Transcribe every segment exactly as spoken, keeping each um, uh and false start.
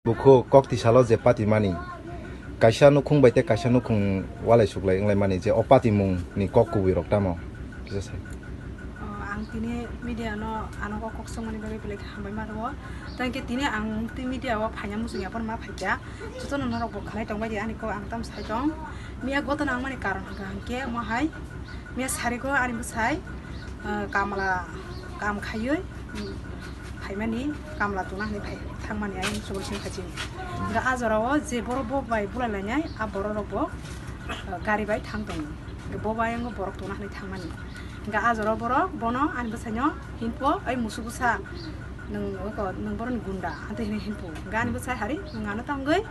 Bukhuk kok tisalo je patimani, kaisa nukhung bai tei kaisa nukhung walai suklai wnglaimani je o patimungni kok kubui rok tamo kisa sai. O, ang tini media no ano kok kok songmani bagwi belai khe hambai ma rwo. Tei hwnkhe tini ang tei media o phaina muchung ya phano ma phaikha. Jotono norok bo khanai tongbai di ani kok ang tamo sai tong. Miya gotona wngmani karon hwnkha hwnkhe omo hai. Miya sarigo ani bwsai, ah, kamla kam khaiwi, mm, phaimani kamla tuna hinwi phai thangmani ayang chubui sini khachini. Hwnkhe ah jorao je borok bo bai bulai lainai, ah borok rok bo, ah, gari bai thang tongo. Hwnkhe bo bai ayang borok tuna hinwi thangmani. Hwnkhe ah jorao borok bono ani bwsaino hinpo, "Ai musu bwsa, nwng oko, nwng boroni gunda," hante hinwi hinpo. Hwnkhe ani bwsai hari, "Nwng ano tangwi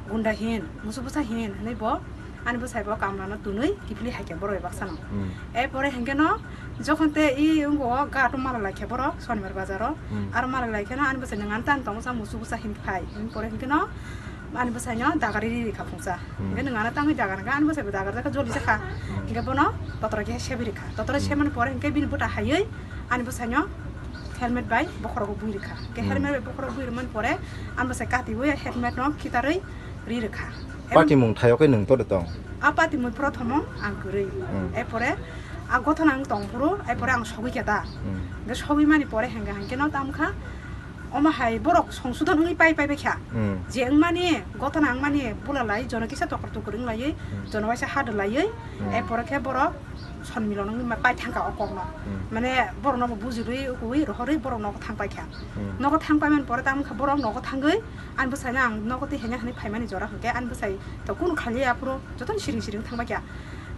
gunda hin, musu bwsa hin," hinwi bo ani bwsai bo kamlano tunwi kiphilwi hai khe borok bai baksano. Hmm. E pore hinkhe no jokhon te i wngko o gato mala lai khe borok Sonibar bazaro. Hmm. Aro mala lai khe no ani bwsai nwng ani tang tongo sa musu bwsa hin phai. Hin pore hinkhe no ani bwsai no dagari ri rikha phungsa. Hmm. Hinkhe nwng ano tangwi dagar kha ani bwsai bo dagar jakha joli jakha. Hmm. Hinkhe bono totora khe sebi rikha. Totora Hmm. semani pore hinkhe bini bwta haiwi ani bwsai no helmet bai bokhorok bui rikha. Hinkhe Hmm. helmet bai bokhorok bui rwmani pore ani bwsai katiwi helmet no khitarwi ri rikha. Em- Patimung thaio khe nwng tore tong? A patimung prothomung ang kwrwi. Hmm. Epore a gothana ang tong phuru, epore ang sogwi khe da. Hmm. Hwnkhe sogwi mani pore hwnkha hwnkhe no tamo kha, omo hai borok songsodon wngwi pai pai bai kha. Hmm. Je wngmani, gothana wngmani bula lai, jono kisa tokor tokor wng laiwi, Hmm. jono waisa ha da laiwi, Hmm. epore khe borok sonmilon wngwi ma pai thangkha o kokno. Hmm. Mane borokno bo bujirwi, ukuwi, rohorwi borok nogo thang pai kha. Hmm. Nogo thang pai mani pore tamo kha borok nogo thangwi, Ani bwsaino ang nogo twi henya hwnwi phaimani jora hwnkhe ani bwsai to kunu khaliya aphuru jotono siring siring thangbai kha.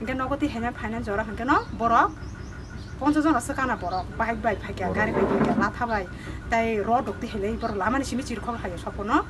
Hwnkhe nogo twi henya phaina jora hwnkhe no borok ponchash jona swkana borok bike bai phaikha, gari bai phaikha, latha bai tei rod rok twi helai borok lamani simi chirikhok hai sopono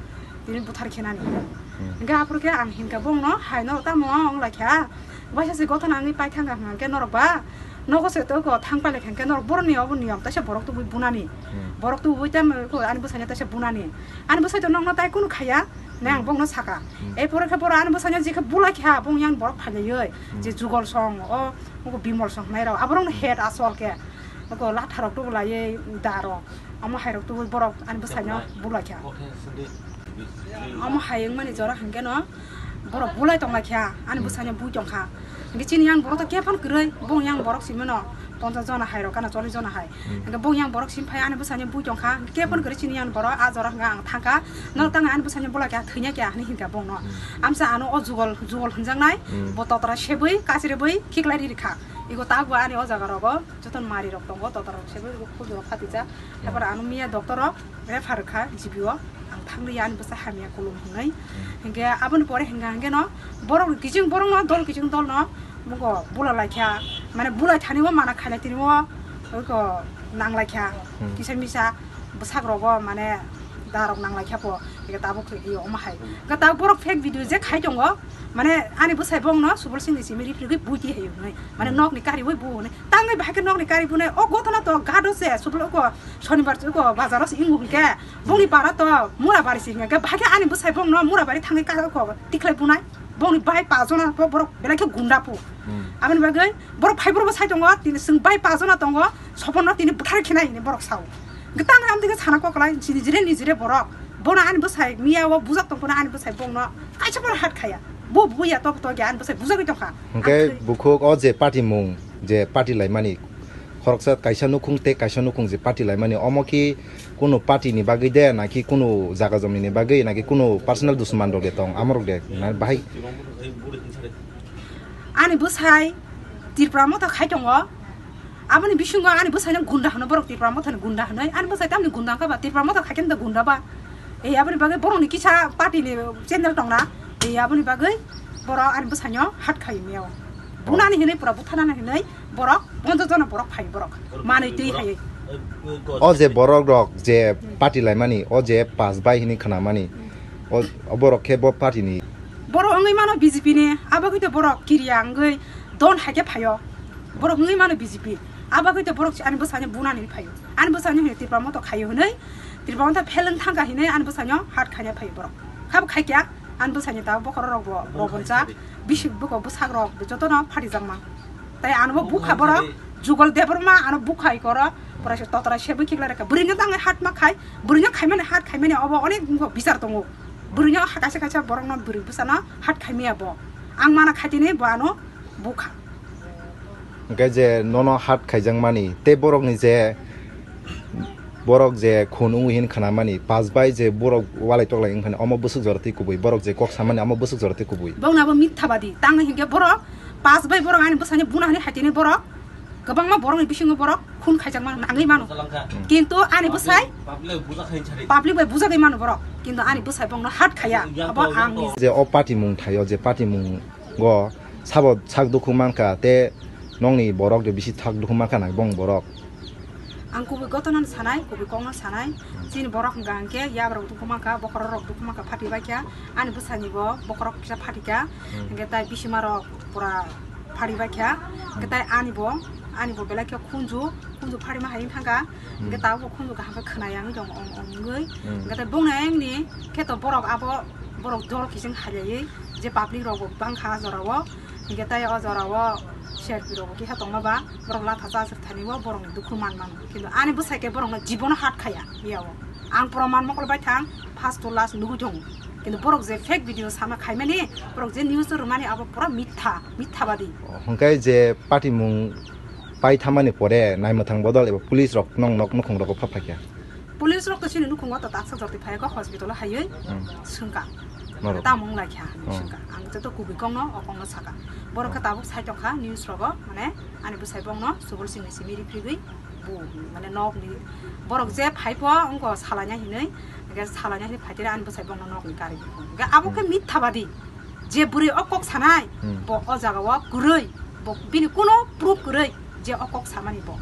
tini buthar khenani. Hmm. Hwnkhe aphuru khe ang hinkha bongno hai norok tamo wng lai kha. Waisa se gothana wngwi paithangkha hwnkhe norok ba nogo se toko thang pailai kha hwnkhe norok boroni obo niyom taisa borok tubui bunani. Hmm. Borok tubui tamo ani bwsaino taisa bunani. Ani bwsai to nokno tai kunu khaya, ne ang bongno saka. Hmm. Epore khe borok ani bwsaino jekhe bulai kha, bong yang borok phailaiwi, Hmm. je Jugol song, o, o Bimol song hwnai rok, aborokno Hmm. head asol khe, o latha rok tubulaiwi da rok, omo hai rok tubui borok ani bwsaino bulai kha. Omo hai wngmani jora hwnkhe no, borok bulai tong lai kha, ani Hmm. bwsaino bui tong kha. Hwnkhe chini yang borok to khe phano kwrwi, bong yang borok simi no ponchash jona hai rok, kana chollish jona hai. Hmm. Hwnkhe bong yang borok simi phai ani bwsaino bui tong kha. Hwnkhe khe phano Hmm. kwrwi chini yang borok a jora hwnkhe ang thang kha. No Hmm. tang ani bwsaino bulai kha, thwina kya hinwi hwn kha bongno. Hmm. Amsa ano o Jugol, Jugol hwnjaknai, Hmm. bo totora sebwi, kachiribwi khiklai ri kha. Igo tabuk ani o jaga rogo joto mari rok tongo, totora rok sebwi, igo khul rok phatijak. Hmm. Habar ano miya doctor rok refer kha G P o, ang thangli ani bwsa hamya kulum hwnwi. Hmm. Hwnkhe aboni pore hwnkha hwnkhe no borok kiching borok no dol kiching dol no mugo bula lai kha, mane bulai thani o mana khailai tini o ko nang lai kha. Hmm. Kisa misa bwsak rogo mane da rok nang lai kha po, hwnkhe tabuk khe iyo omo hai. Hwnkhe tabuk borok fake video je khai tongo, mane ani bwsai bongno Subol Singh ni simi ripri gwi buiti hai hwnwi, mane Hmm. nok ni kari wi bu hwnwi. Tangwi bahai khe nokni kari bunai o gothana to gado se sublo ko Shonibar ko bazaro se ingu hwnkhe bongni para to mura bari se hwnkhe bahai khe ani bwsai bongno mura bari thangwi ka ko tikhlai bunai bongni bai pa jona to borok belai khe gunda pu. Hmm. Aboni bagwi borok phai borok bo sai tongo tini swng bai pa jona tongo sopono tini buthar khenai hini borok sao. Gitang ram dige sana koklai chini jire ni jire borok bono ani bwsai miya o bujak tong phano ani bwsai bongno kaisa borok hat khaya bo buya to to ge ani bwsai bujagwi tongkha. Hwnkhe Ang bukhuk o je party mung je party laimani khoroksa kaisa nukhung tei kaisa nukhung je party laimani omo ki kunu party ni bagwi de naki kunu jaga jomni ni bagwi naki kunu personal dusman rok de tong amorok de na bahai. Ani bwsai Tripura motha khai tongo. Aboni bisingo ani bwsaino gunda hwno borok Tripura mothani gunda hwnwi. Ani bwsai tamni gunda wngkha ba Tripura motha khai khe gunda ba. Ei aboni bagwi borokni kisa party ni channel tongna. Ei aboni bagwi borok ani bwsaino hat khai miyao. Bunani hinwi pura buthanani hinwi borok ponchash jona borok phai borok. Manwi twi hai. O je borok rok je party laimani o je pass bai hinwi khnamani. O, o borok khe bo party ni. Borok wngwi mano B J P ni, abo khe borok kiriya wngwi don hai khe phaio. Borok wngwi mano B J P. Abo khe borok ani bwsani bunani phaio. Ani bwsani hwnwi Tripura moto khaio hwnwi, Tripura moto pheleng thangkha hwnwi ani bwsano hat khaina phaio borok. Khabo khai kya, ani bwsani ta bokhorok rok bo, bo bonsa, bisi buko bwsak rok jotono phati jakma. Tai ano bo bukha borok, Jugol Debbarma ano bukha ikoro, pura se totora se bwkhik lai reka. Bwrwino tangwi hat ma khai, bwrwino khaimani hat khaimani obo onek bichar tongo. Bwrwino ha kaisa kaisa borokno bwrwi bwsano hat khaimaya bo. Ang mana khaitini bo ano bukha. Hwnkhe je nono hat khaijakmani tei borokni je borok je khun wngwi hin khnamani, pas bai je borok walai toklai wngkhani, omo bwswk jora tei kubui, borok je kok samani, omo bwswk jora tei kubui. Bongni abo mithabadi, tangwi hinkhe borok pas bai borok ani bwsani buna hwnwi haitini borok, kwbangma borokni bisingo borok khun khaijakma nangwi mano. Kintu ani bwsai public bai bujagwi mano borok, kintu ani bwsai bongno hat khaiya, abo ang ni. Je o patimung thaio, je patimung go sabo sak dukhu mankha, te nongni borok de bisi thak dukhu mankha nang bong borok. Ang kubui gotono sanai, kubui kokno sanai. Chini borok hwnkha hwnkhe yabrok dukhu mankha, bokhorok rok dukhu mankha, phati baikha. Ani bwsani bo bokhorok kisa phatikha. Hwnkhe tai bisima rok pura phati baikha. Hwnkhe tai ani bo, ani bo belai khe khunju, khunju pharima hai thangkha. Hwnkhe tabuk bo khunju kaham khe khwnaya wngwi tong ong ong wngwi. Hwnkhe tai bongni ayangni khe to borok abo, borok dol kising hailaywi je public rok bo bangkha ah jorao. Hwnkhe tai o jorao C R P rok bo kisa tongma ba borok latha chajak thani bo borokni dukhu man mano. Kintu ani bwsai khe borokno jibono hat khaya yao. Ang proman mokol bai thang first to last nugui tongo. Kintu borok je fake video sama khaimani, borok je news rwmani abo pura mitha, mithabadi. Hwnkhe je patimung pai thamani pore naimwthang bodol eba police rok nong nok nukhung rogo pha phaikha. Police rok to chini nukhungo to taksa jorti phai kho hospital o haiwi swngkha. Norok. Tamo wng laikha hinwi swngkha. Ang joto kubui kokno o kokno saka. Borok khe tabuk sai tongkha news rogo, mane ani bwsai bongno Subol Singh ni simi riphriwi bu, mane nok ni borok je phai pho wngkho salaina hinwi, hwnkhe salaina hinwi phaitire ani bwsai bongno nok ni kari. Hwnkhe abo khe mithabadi. Je bwrwi o kok sanai, bo o jaga o kwrwi, bo bini kuno proof kwrwi je o kok samani bo.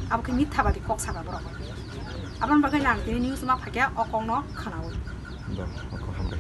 Abo khe mithabadi kok saka borok. Aboni bagwi nang tini news ma phaikha o kokno khwnawi. Bo, o kok hambai.